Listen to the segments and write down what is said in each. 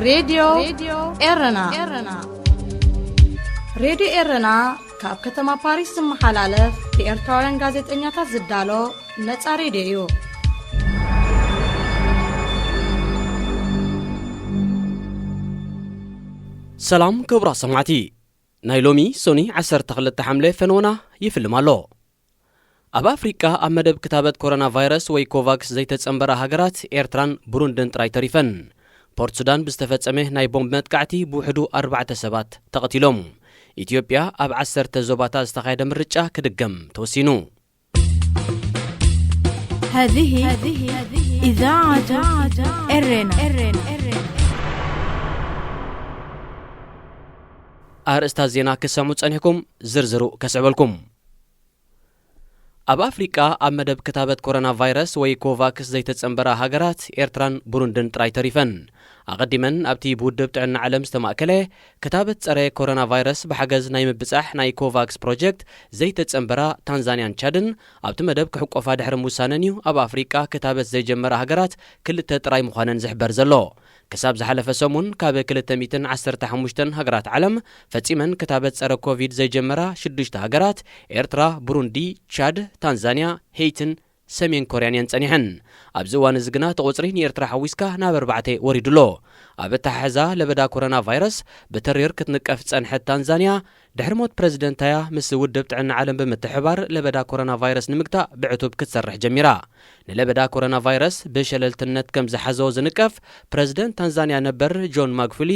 ሬድዮ ኤረና። ሬድዮ ኤረና ካብ ከተማ ፓሪስ ዝመሓላለፍ ብኤርትራውያን ጋዜጠኛታት ዝዳሎ ነጻ ሬድዮ እዩ። ሰላም ክቡራት ሰማዕቲ፣ ናይ ሎሚ ሶኒ ዓሰርተ ክልተ ሓምለ ፈነወና ይፍልም ኣሎ። ኣብ ኣፍሪቃ ኣብ መደብ ክታበት ኮሮና ቫይረስ ወይ ኮቫክስ ዘይተጸንበራ ሃገራት ኤርትራን ብሩንድን ጥራይ ተሪፈን። ፖርት ሱዳን ብዝተፈጸመ ናይ ቦምብ መጥቃዕቲ ብውሕዱ ኣርባዕተ ሰባት ተቐቲሎም። ኢትዮጵያ ኣብ ዓሰርተ ዞባታት ዝተኻየደ ምርጫ ክድገም ተወሲኑ። هذه إذاعة إرنا. ኣርእስታት ዜና ክሰምዑ ጸኒሕኩም፣ ዝርዝሩ ከስዕበልኩም። ኣብ ኣፍሪቃ ኣብ መደብ ክታበት ኮሮና ቫይረስ ወይ ኮቫክስ ዘይተጸንበራ ሃገራት ኤርትራን ብሩንድን ጥራይ ተሪፈን። ኣቐዲመን ኣብቲ ብውድብ ጥዕና ዓለም ዝተማእከለ ክታበት ጸረ ኮሮና ቫይረስ ብሓገዝ ናይ ምብጻሕ ናይ ኮቫክስ ፕሮጀክት ዘይተጸንበራ ታንዛንያን ቻድን ኣብቲ መደብ ክሕቆፋ ድሕሪ ምውሳነን እዩ ኣብ ኣፍሪቃ ክታበት ዘይጀመራ ሃገራት ክልተ ጥራይ ምዃነን ዝሕበር ዘሎ። ክሳብ ዝሓለፈ ሰሙን ካብ ክልተ ሚእትን ዓሰርተ ሓሙሽተን ሃገራት ዓለም ፈጺመን ክታበት ጸረ ኮቪድ ዘይጀመራ ሽዱሽተ ሃገራት፣ ኤርትራ፣ ብሩንዲ፣ ቻድ፣ ታንዛንያ፣ ሄይትን ሰሜን ኮርያን እየን ጸኒሐን። ኣብዚ እዋን እዚ ግና እቲ ቁጽሪ ንኤርትራ ሓዊስካ ናብ ኣርባዕተ ወሪዱ ኣሎ። ኣብ ኣተሓሕዛ ለበዳ ኮሮና ቫይረስ ብተሪር ክትንቀፍ ዝጸንሐት ታንዛንያ፣ ድሕሪ ሞት ፕረዚደንታያ ምስ ውድብ ጥዕና ዓለም ብምትሕብባር ለበዳ ኮሮና ቫይረስ ንምግታእ ብዕቱብ ክትሰርሕ ጀሚራ። ንለበዳ ኮሮና ቫይረስ ብሸለልትነት ከም ዝሓዞ ዝንቀፍ ፕረዚደንት ታንዛንያ ነበር ጆን ማግፉሊ፣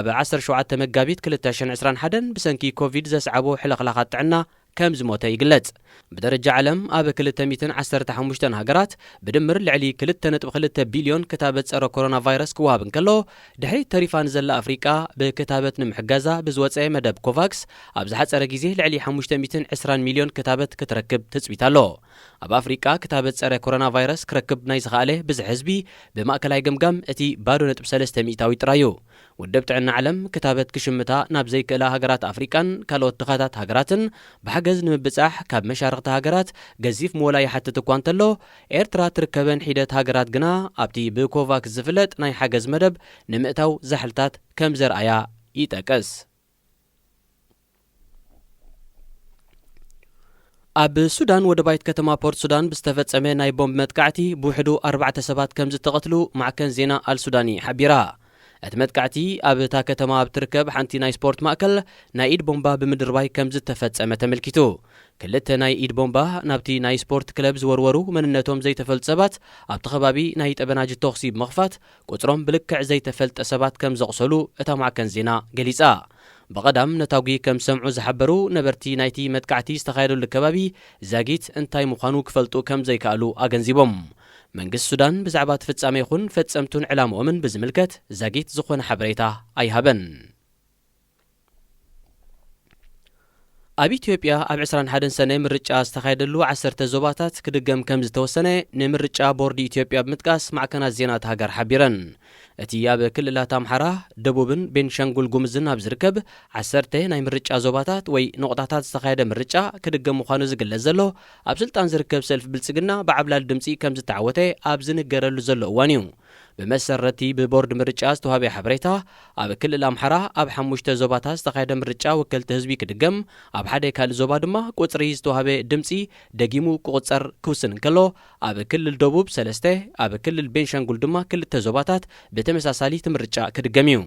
ኣብ ዓሰርተ ሸውዓተ መጋቢት ክልተ ሽሕን ዕስራን ሓደን ብሰንኪ ኮቪድ ዘስዓቦ ሕልኽላኻት ጥዕና ከም ዝሞተ ይግለጽ። ብደረጃ ዓለም ኣብ ክልተ ሚእትን ዓሰርተ ሓሙሽተን ሃገራት ብድምር ልዕሊ ክልተ ነጥቢ ክልተ ቢልዮን ክታበት ጸረ ኮሮና ቫይረስ ክወሃብ እንከሎ፣ ድሕሪት ተሪፋ ንዘላ ኣፍሪቃ ብክታበት ንምሕጋዛ ብዝወጸ መደብ ኮቫክስ ኣብ ዝሓጸረ ግዜ ልዕሊ ሓሙሽተ ሚእትን ዕስራን ሚልዮን ክታበት ክትረክብ ትጽቢት ኣሎ። ኣብ ኣፍሪቃ ክታበት ጸረ ኮሮና ቫይረስ ክረክብ ናይ ዝኸኣለ ብዝሒ ህዝቢ ብማእከላይ ገምጋም እቲ ባዶ ነጥቢ ሰለስተ ሚእታዊ ጥራይ እዩ። ውድብ ጥዕና ዓለም ክታበት ክሽምታ ናብ ዘይክእላ ሃገራት ኣፍሪቃን ካልኦት ድኻታት ሃገራትን ብሓገዝ ንምብጻሕ ካብ መሻርኽቲ ሃገራት ገዚፍ ምወላ ይሓትት እኳ እንተሎ፣ ኤርትራ ትርከበን ሒደት ሃገራት ግና ኣብቲ ብኮቫክስ ዝፍለጥ ናይ ሓገዝ መደብ ንምእታው ዛሕልታት ከም ዘርኣያ ይጠቅስ። ኣብ ሱዳን ወደባይት ከተማ ፖርት ሱዳን ብዝተፈጸመ ናይ ቦምብ መጥቃዕቲ ብውሕዱ ኣርባዕተ ሰባት ከም ዝተቐትሉ ማዕከን ዜና ኣልሱዳኒ ሓቢራ። እቲ መጥቃዕቲ ኣብ እታ ከተማ ኣብ ትርከብ ሓንቲ ናይ ስፖርት ማእከል ናይ ኢድ ቦምባ ብምድርባይ ከም ዝተፈጸመ ተመልኪቱ። ክልተ ናይ ኢድ ቦምባ ናብቲ ናይ ስፖርት ክለብ ዝወርወሩ መንነቶም ዘይተፈልጡ ሰባት ኣብቲ ከባቢ ናይ ጠበናጅ ተኹሲ ብምኽፋት ቁጽሮም ብልክዕ ዘይተፈልጠ ሰባት ከም ዘቑሰሉ እታ ማዕከን ዜና ገሊጻ። ብቐዳም ነታጒ ከም ዝሰምዑ ዝሓበሩ ነበርቲ ናይቲ መጥቃዕቲ ዝተኻየደሉ ከባቢ ዛጊት እንታይ ምዃኑ ክፈልጡ ከም ዘይከኣሉ ኣገንዚቦም። መንግስቲ ሱዳን ብዛዕባ እቲ ፍጻመ ይኹን ፈጸምቱን ዕላምኦምን ብዝምልከት ዛጊት ዝኾነ ሓበሬታ ኣይሃበን። ኣብ ኢትዮጵያ ኣብ ዕስራን ሓደን ሰነ ምርጫ ዝተኻየደሉ ዓሰርተ ዞባታት ክድገም ከም ዝተወሰነ ንምርጫ ቦርድ ኢትዮጵያ ብምጥቃስ ማዕከናት ዜና እታ ሃገር ሓቢረን። እቲ ኣብ ክልላት ኣምሓራ፣ ደቡብን ቤንሻንጉል ጉምዝን ኣብ ዝርከብ ዓሰርተ ናይ ምርጫ ዞባታት ወይ ነቑጣታት ዝተኻየደ ምርጫ ክድገም ምዃኑ ዝግለጽ ዘሎ ኣብ ስልጣን ዝርከብ ሰልፊ ብልጽግና ብዓብላል ድምጺ ከም ዝተዓወተ ኣብ ዝንገረሉ ዘሎ እዋን እዩ። ብመሰረቲ ብቦርድ ምርጫ ዝተዋህበ ሓበሬታ፣ ኣብ ክልል ኣምሓራ ኣብ ሓሙሽተ ዞባታት ዝተኻየደ ምርጫ ወከልቲ ህዝቢ ክድገም፣ ኣብ ሓደ ካልእ ዞባ ድማ ቁጽሪ ዝተዋህበ ድምጺ ደጊሙ ክቑጸር ክውስን እንከሎ፣ ኣብ ክልል ደቡብ ሰለስተ፣ ኣብ ክልል ቤንሻንጉል ድማ ክልተ ዞባታት ብተመሳሳሊ እቲ ምርጫ ክድገም እዩ።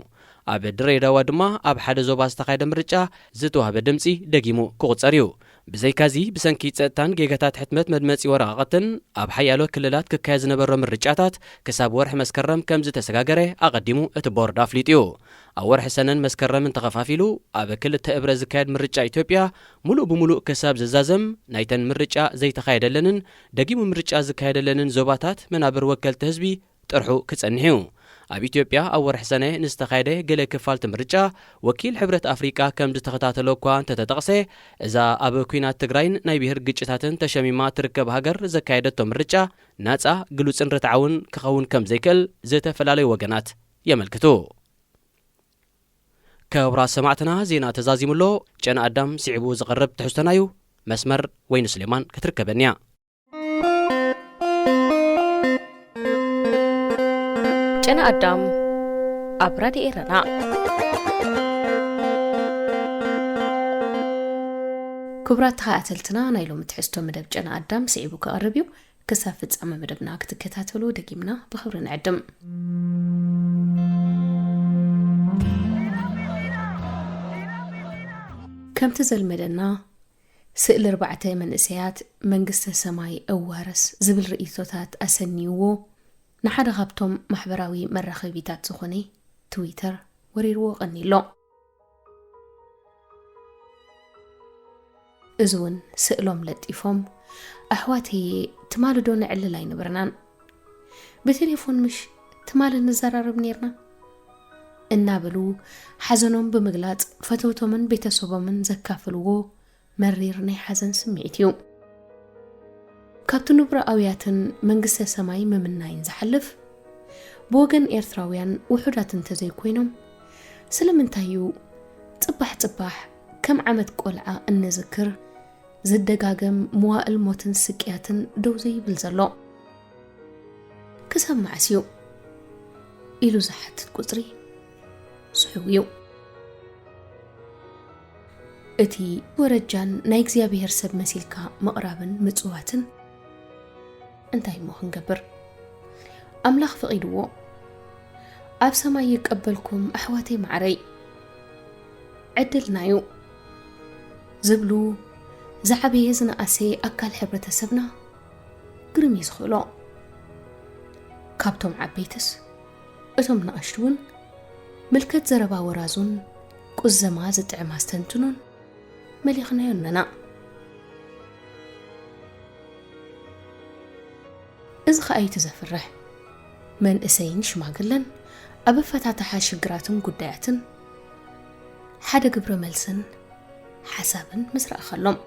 ኣብ ድሬዳዋ ድማ ኣብ ሓደ ዞባ ዝተኻየደ ምርጫ ዝተዋህበ ድምጺ ደጊሙ ክቑጸር እዩ። ብዘይካዚ፣ ብሰንኪ ጸጥታን ጌጋታት ሕትመት መድመጺ ወረቓቕትን ኣብ ሓያሎ ክልላት ክካየድ ዝነበሮ ምርጫታት ክሳብ ወርሒ መስከረም ከም ዝተሰጋገረ ኣቐዲሙ እቲ ቦርድ ኣፍሊጡ እዩ። ኣብ ወርሒ ሰነን መስከረምን ተኸፋፊሉ ኣብ ክልተ እብረ ዝካየድ ምርጫ ኢትዮጵያ፣ ሙሉእ ብሙሉእ ክሳብ ዝዛዘም፣ ናይተን ምርጫ ዘይተኻየደለንን ደጊሙ ምርጫ ዝካየደለንን ዞባታት መናብር ወከልቲ ህዝቢ ጥርሑ ክጸንሕ እዩ። ኣብ ኢትዮጵያ ኣብ ወርሒ ሰነ ንዝተኻየደ ገለ ክፋልቲ ምርጫ፣ ወኪል ሕብረት ኣፍሪቃ ከም ዝተኸታተሎ እኳ እንተተጠቕሰ፣ እዛ ኣብ ኲናት ትግራይን ናይ ብሄር ግጭታትን ተሸሚማ ትርከብ ሃገር ዘካየደቶ ምርጫ ናጻ፣ ግሉጽን ርትዓውን ክኸውን ከም ዘይክእል ዝተፈላለዩ ወገናት የመልክቱ። ክቡራት ሰማዕትና፣ ዜና ተዛዚሙ ኣሎ። ጨና ኣዳም ስዒቡ ዝቐርብ ትሕዝቶና እዩ። መስመር ወይኒ ስሌማን ክትርከበኒ እያ። ጨና ኣዳም። ኣብ ራድዮ ኤረና። ክቡራት ተኸታተልትና፣ ናይ ሎሚ ትሕዝቶ መደብ ጨና ኣዳም ስዒቡ ክቐርብ እዩ። ክሳብ ፍጻመ መደብና ክትከታተሉ ደጊምና ብኽብሪ ንዕድም። ከምቲ ዘልመደና፣ ስእሊ ኣርባዕተ መንእሰያት መንግስተ ሰማይ እዋርስ ዝብል ርእይቶታት ኣሰንይዎ፣ ንሓደ ካብቶም ማሕበራዊ መራኸቢታት ዝኾነ ትዊተር ወሪርዎ ቀኒሎ። እዚ እውን ስእሎም ለጢፎም፣ ኣሕዋተየ፣ ትማሊ ዶ ነዕልል ኣይነበርናን? ብቴሌፎን ምሽ ትማሊ ንዘራረብ ኔርና? እናበሉ ሓዘኖም ብምግላጽ፣ ፈተውቶምን ቤተሰቦምን ዘካፍልዎ መሪር ናይ ሓዘን ስምዒት እዩ። ካብቲ ንቡረ ኣውያትን መንግስተ ሰማይ ምምናይን ዝሓልፍ፣ ብወገን ኤርትራውያን ውሑዳት እንተዘይኮይኖም፣ ስለምንታይ እዩ ጽባሕ ጽባሕ ከም ዓመት ቆልዓ እንዝክር ዝደጋገም መዋእል ሞትን ስቅያትን ደው ዘይብል ዘሎ? ክሳብ መዓስ እዩ? ኢሉ ዝሓትት ቁጽሪ ስሑው እዩ። እቲ ወረጃን ናይ እግዚኣብሔር ሰብ መሲልካ ምቕራብን ምጽዋትን እንታይ እሞ ክንገብር? ኣምላኽ ፈቒድዎ። ኣብ ሰማይ ይቀበልኩም ኣሕዋተይ ማዕረይ። ዕድልና እዩ ዝብሉ ዝዓበየ ዝነኣሰ ኣካል ሕብረተሰብና ግርም እዩ ዝኽእሎ። ካብቶም ዓበይትስ እቶም ንኣሽቱ እውን ምልከት ዘረባ ወራዙን ቁዘማ ዝጥዕም ኣስተንትኖን መሊኽናዮ ኣለና። እዚ ኸኣ እዩ እቲ ዘፍርሕ። መንእሰይን ሽማግለን ኣብ ኣፈታትሓ ሽግራትን ጉዳያትን ሓደ ግብረ መልስን ሓሳብን ምስ ረኣኻሎም።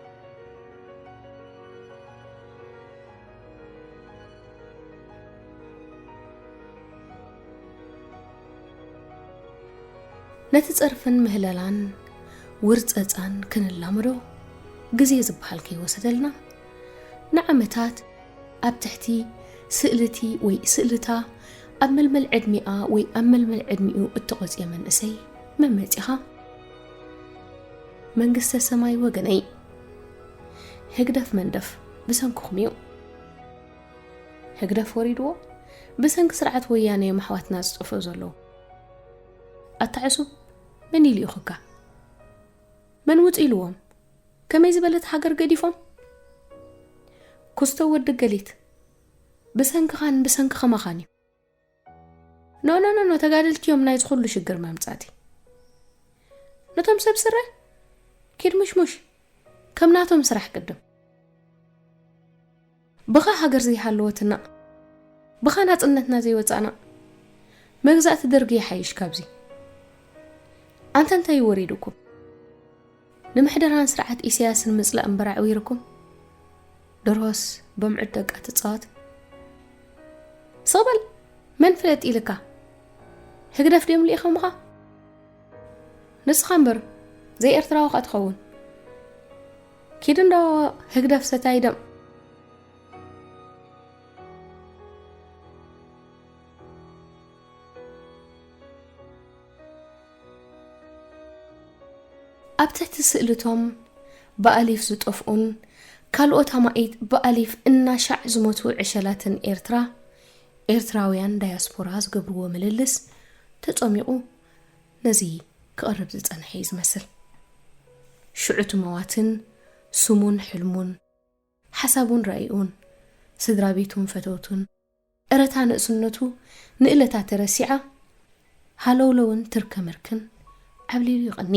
ነቲ ጸርፍን ምህለላን ውርጸጻን ክንላመዶ ግዜ ዝበሃል ከይወሰደልና፣ ንዓመታት ኣብ ትሕቲ ስእልቲ ወይ ስእልታ ኣብ መልመል ዕድሚኣ ወይ ኣብ መልመል ዕድሚኡ እተቖጽየ መንእሰይ መመጺኻ? መንግስተ ሰማይ ወገነይ፣ ህግደፍ መንደፍ ብሰንክኹም እዩ። ህግደፍ ወሪድዎ፣ ብሰንኪ ስርዓት ወያነ እዮም ኣሕዋትና ዝጠፍኡ ዘለዉ። ኣታ ዕሱብ፣ መን ኢሉ ይኹካ? መን ውጽእ ኢልዎም? ከመይ ዝበለት ሃገር ገዲፎም? ኩስቶ ወዲ ገሊት፣ ብሰንክኻን ብሰንኪ ከማኻን እዩ። ኖ፣ ኖ፣ ኖ፣ ኖ፣ ተጋደልቲ እዮም ናይዚ ኩሉ ሽግር መምጻእቲ። ነቶም ሰብ ስረ፣ ኪድ ሙሽሙሽ፣ ከም ናቶም ስራሕ ቅድም። ብኻ ሃገር ዘይሃለወትና፣ ብኻ ናጽነትና ዘይወጻእና፣ መግዛእቲ ደርጊ ይሓይሽ ካብዚ። ኣንታ እንታይ እዩ ወሪዱኩም? ንምሕደራን ስርዓት ኢሳያስን ምጽላእ እምበር ኣዕዊርኩም? ደርሆስ በምዑድ ደቃ ትጻወት? ስቕ በል! መን ፍለጥ ኢልካ? ህግደፍ ድዮም ልኢኸሙኻ? ንስኻ እምበር፣ ዘይኤርትራዊ ኸኣ ትኸውን። ኪድ እንዶ ህግደፍ ሰታይ ደም። ኣብ ትሕቲ ስእልቶም ብኣሊፍ ዝጠፍኡን ካልኦት ኣማኢት ብኣሊፍ እናሻዕ ዝሞቱ ዕሸላትን ኤርትራ፣ ኤርትራውያን ዳያስፖራ ዝገብርዎ ምልልስ ተጸሚቑ ነዚ ክቐርብ ዝጸንሐ እዩ ዝመስል። ሽዑ እቲ መዋትን ስሙን ሕልሙን፣ ሓሳቡን ራኢኡን፣ ስድራ ቤቱን ፈተውቱን፣ እረታ ንእስነቱ ንእለታ ተረሲዓ፣ ሃለውለውን ትርከ ምርክን ዓብሊሉ ይቐኒ።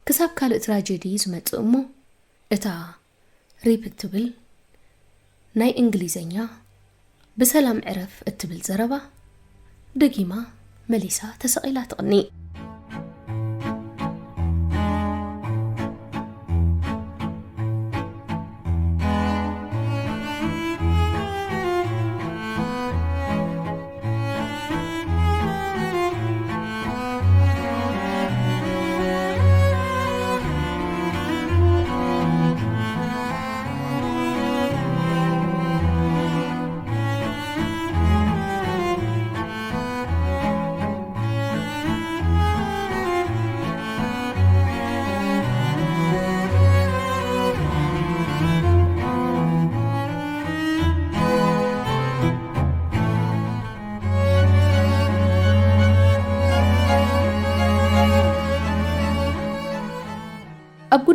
ክሳብ ካልእ ትራጀዲ ዝመጽእ እሞ፣ እታ ሪፕ እትብል ናይ እንግሊዘኛ ብሰላም ዕረፍ እትብል ዘረባ ደጊማ መሊሳ ተሰቒላ ትቕኒ።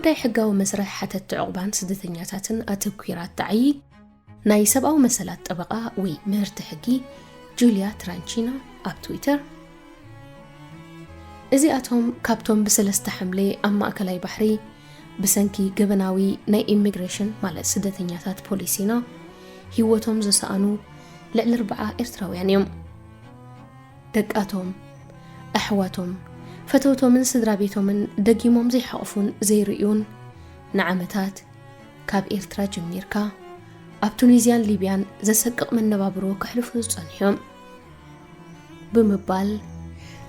ናይ ሕጋዊ መስርሕ ሓተትቲ ዕቑባን ስደተኛታትን ኣተኲራ እትዓዪ ናይ ሰብኣዊ መሰላት ጠበቓ ወይ ምህርቲ ሕጊ ጁልያ ትራንቺና ኣብ ትዊተር፣ እዚኣቶም ካብቶም ብሰለስተ ሓምለ ኣብ ማእከላይ ባሕሪ ብሰንኪ ገበናዊ ናይ ኢሚግሬሽን ማለት ስደተኛታት ፖሊሲና ህይወቶም ዝሰኣኑ ልዕሊ ኣርብዓ ኤርትራውያን እዮም። ደቃቶም፣ ኣሕዋቶም፣ ፈተውቶምን ስድራ ቤቶምን ደጊሞም ዘይሓቑፉን ዘይርእዩን ንዓመታት ካብ ኤርትራ ጀሚርካ ኣብ ቱኒዝያን ሊብያን ዘሰቅቕ መነባብሮ ከሕልፉ ዝጸንሑ እዮም ብምባል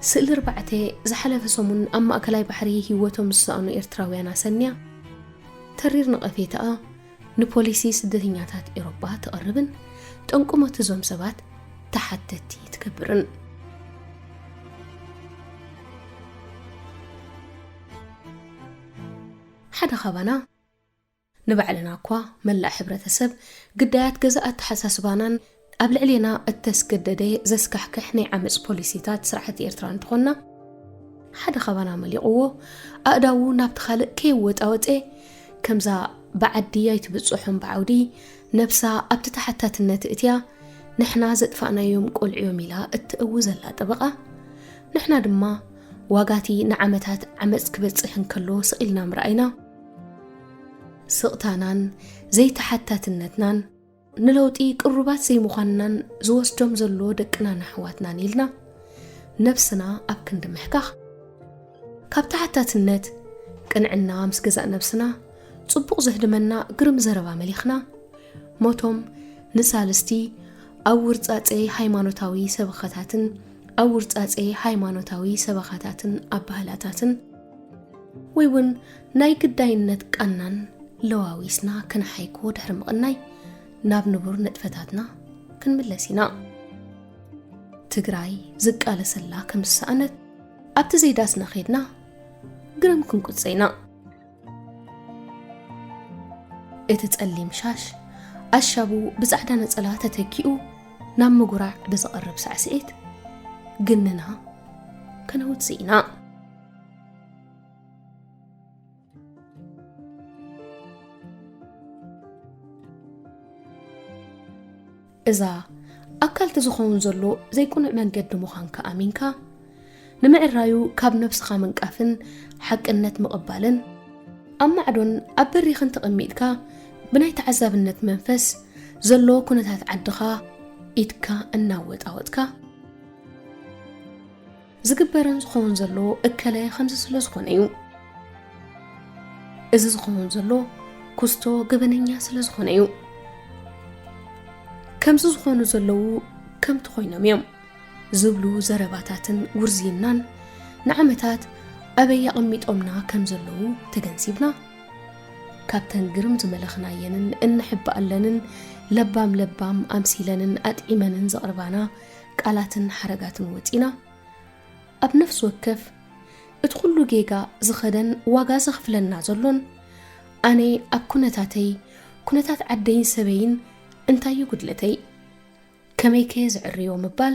ስእሊ ኣርባዕተ ዝሓለፈ ሰሙን ኣብ ማእከላይ ባሕሪ ህይወቶም ዝሰኣኑ ኤርትራውያን ኣሰንያ ተሪር ነቐፌታኣ ንፖሊሲ ስደተኛታት ኤውሮጳ ትቐርብን ጠንቁ ሞት እዞም ሰባት ተሓተቲ ትገብርን። ሓደ ካባና ንባዕልና እኳ መላእ ሕብረተሰብ ግዳያት ገዛ ኣተሓሳስባናን ኣብ ልዕሌና እተስገደደ ዘስካሕክሕ ናይ ዓመጽ ፖሊሲታት ስርዓት ኤርትራ እንተኾንና፣ ሓደ ካባና መሊቕዎ ኣእዳዉ ናብቲ ካልእ ከየወጣወጠ፣ ከምዛ ብዓዲ ኣይትብጽሖም ብዓውዲ ነብሳ ኣብቲ ተሓታትነት እትያ፣ ንሕና ዘጥፋእናዮም ቆልዑ እዮም ኢላ እትእዊ ዘላ ጠበቓ፣ ንሕና ድማ ዋጋቲ ንዓመታት ዓመጽ ክበጽሕ እንከሎ ስቕ ኢልና ምርኣይና፣ ስቕታናን ዘይተሓታትነትናን ንለውጢ ቅሩባት ዘይምዃንናን ዝወስዶም ዘሎ ደቅናን ኣሕዋትናን ኢልና ነብስና ኣብ ክንዲ ምሕካኽ፣ ካብ ተሓታትነት ቅንዕና ምስ ገዛእ ነብስና ጽቡቕ ዘህድመና ግርም ዘረባ መሊኽና፣ ሞቶም ንሳልስቲ ኣብ ውርጻጸ ሃይማኖታዊ ሰበኻታትን ኣብ ውርጻጸ ሃይማኖታዊ ሰበኻታትን ኣባህላታትን ወይ እውን ናይ ግዳይነት ቃናን ለዋዊስና ክንሓይኮ ድሕሪ ምቕናይ ናብ ንቡር ንጥፈታትና ክንምለስ ኢና። ትግራይ ዝቃለሰላ ከም ዝሰኣነት ኣብቲ ዘይዳስና ኸይድና ግርም ክንቁጸ ኢና። እቲ ጸሊም ሻሽ ኣሻቡ ብጻዕዳ ነጸላ ተተኪኡ ናብ ምጉራዕ ብዝቐርብ ሳዕስዒት ግንና ከነውጽእ ኢና። እዛ ኣካልቲ ዝኸውን ዘሎ ዘይቅኑዕ መንገዲ ምዃንካ ኣሚንካ፣ ንምዕራዩ ካብ ነብስኻ ምንቃፍን ሓቅነት ምቕባልን፣ ኣብ ማዕዶን ኣብ በሪኽን ተቐሚጥካ ብናይ ተዓዛብነት መንፈስ ዘሎ ኩነታት ዓድኻ ኢድካ እናወጣወጥካ፣ ዝግበርን ዝኸውን ዘሎ እከለ ከምዚ ስለ ዝኾነ እዩ። እዚ ዝኸውን ዘሎ ኩስቶ ገበነኛ ስለ ዝኾነ እዩ። ከምዚ ዝኾኑ ዘለዉ ከምቲ ኮይኖም እዮም ዝብሉ ዘረባታትን ውርዝይናን ንዓመታት ኣበይ ኣቐሚጦምና ከም ዘለዉ ተገንዚብና፣ ካብተን ግርም ዝመለኽናየንን እንሕበኣለንን ለባም ለባም ኣምሲለንን ኣጥዒመንን ዘቕርባና ቃላትን ሓረጋትን ወጺና፣ ኣብ ነፍሲ ወከፍ እቲ ኩሉ ጌጋ ዝኸደን ዋጋ ዘኽፍለና ዘሎን፣ ኣነ ኣብ ኩነታተይ፣ ኩነታት ዓደይን ሰበይን እንታይ እዩ ጉድለተይ? ከመይ ከየ ዝዕርዮ ምባል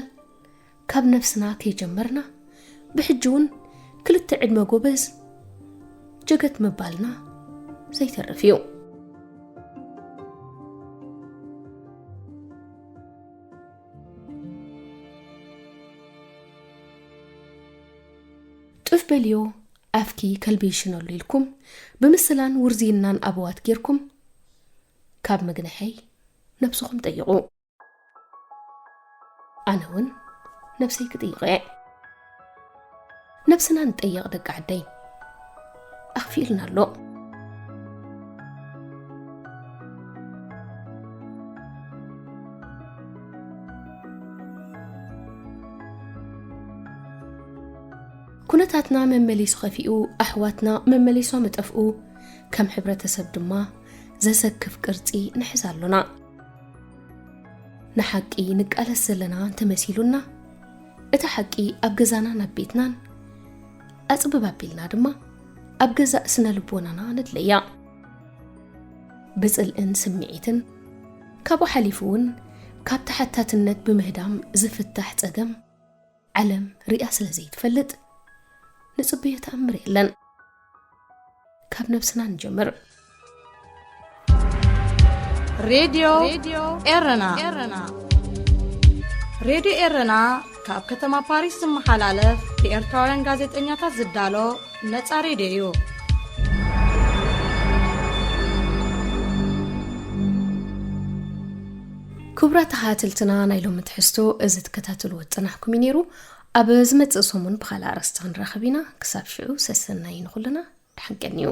ካብ ነብስና ከይጀመርና፣ ብሕጂ እውን ክልተ ዕድመ ጎበዝ ጀገት ምባልና ዘይተርፍ እዩ። ጡፍ በልዮ ኣፍኪ ከልቢ ይሽነሉ ኢልኩም ብምስላን ውርዝይናን ኣበዋት ጌርኩም ካብ ምግንሐይ ነብስኹም ጠይቑ። ኣነ እውን ነብሰይ ክጥይቕ እየ። ነብስና ንጠይቕ ደቂ ዓደይ። ኣኽፊኡልና ኣሎ። ኩነታትና መመሊሱ ኸፊኡ፣ ኣሕዋትና መመሊሶም እጠፍኡ፣ ከም ሕብረተሰብ ድማ ዘሰክፍ ቅርጺ ንሕዝ ኣሎና። ንሓቂ ንቃለስ ዘለና እንተመሲሉና፣ እቲ ሓቂ ኣብ ገዛናን ኣብ ቤትናን፣ ኣጽብብ ኣቢልና ድማ ኣብ ገዛእ ስነ ልቦናና ንድለያ። ብጽልእን ስምዒትን፣ ካብኡ ሓሊፉ እውን ካብ ተሓታትነት ብምህዳም ዝፍታሕ ጸገም ዓለም ሪኣ ስለ ዘይትፈልጥ፣ ንጽበዮ ተኣምር የለን። ካብ ነብስና ንጀምር። ሬድዮ ኤረና። ሬድዮ ኤረና ካብ ከተማ ፓሪስ ዝመሓላለፍ ብኤርትራውያን ጋዜጠኛታት ዝዳሎ ነጻ ሬድዮ እዩ። ክቡራት ተኸታተልትና፣ ናይ ሎሚ ትሕዝቶ እዚ ትከታተልዎ ዝጸናሕኩም እዩ ነይሩ። ኣብ ዝመጽእ ሰሙን ብኻልእ ኣርእስቲ ክንራኸብ ኢና። ክሳብ ሽዑ ሰሰናይ ንኹልና፣ ደሓን ቀንዩ።